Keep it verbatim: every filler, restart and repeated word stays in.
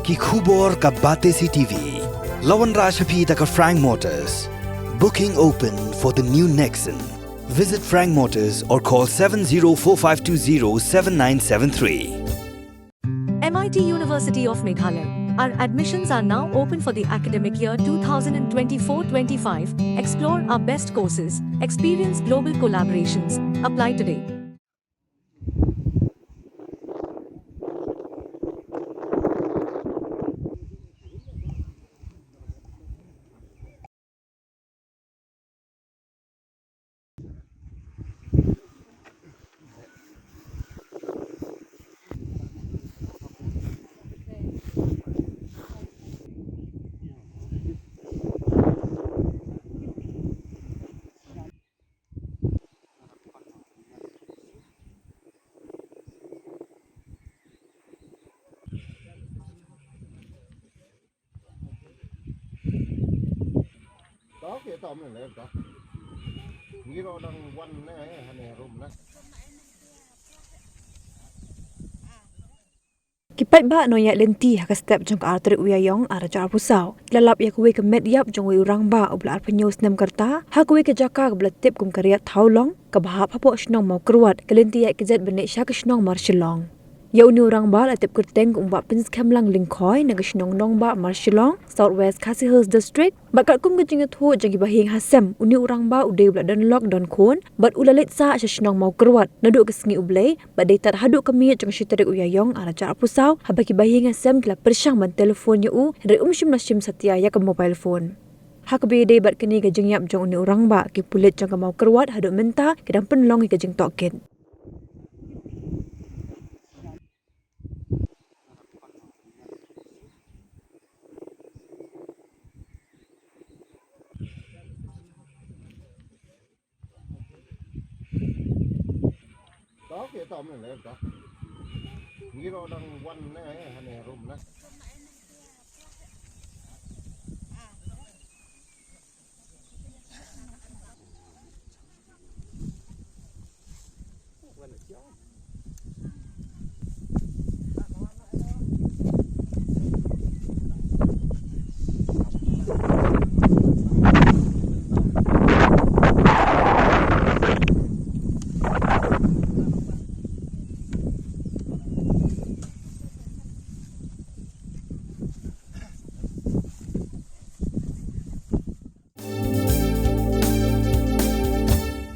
Ki khubor ka Batesi T V. La wanrah sha phi da ka Frank Motors. Booking open for the new Nexon. Visit Frank Motors or call seven zero four five two zero seven nine seven three. M I T University of Meghalaya. Our admissions are now open for the academic year two thousand twenty-four twenty-five. Explore our best courses, experience global collaborations. Apply today. Ki paidbah nongïaid lynti ha ka step jong ka artylli u ïaïong arhajar arphew saw ki la lap ïa kawei ka met ïap jong uwei u rangbah uba la arphew hynñiew snem ka rta ha kawei ka jaka kaba la tip kum ka Riat Thawlong kaba hap hapoh shnong Mawkyrwat, ka lynti ïaid kjat ban leit sha ka shnong Marshillong. Ïa une u rangbah la tip kyrteng kum u Bah Pynskhem Lang Lyngkhoi na ka shnong Nongbah Marshillong, South West Khasi Hills District. Bad katkum ka jingïathuh jong ki bahaïing hasem, une u rangbah u dei uba la don lok don khun bad u la leit sah sha shnong Mawkyrwat naduh ka sngi U Blei bad dei tad haduh ka miet jong ka shi tarik u ïaïong arhajar arphew saw haba ki bahaïing hasem ki la pyrshang ban telephone ïa u hynrei um shym la shim satia ïa ka mobile phone. Ha kaba ïadei bad kane ka jingïap jong une u rangbah, ki pulit jong ka Mawkyrwat haduh mynta ki dang pynlong ïa ka jingtohkit.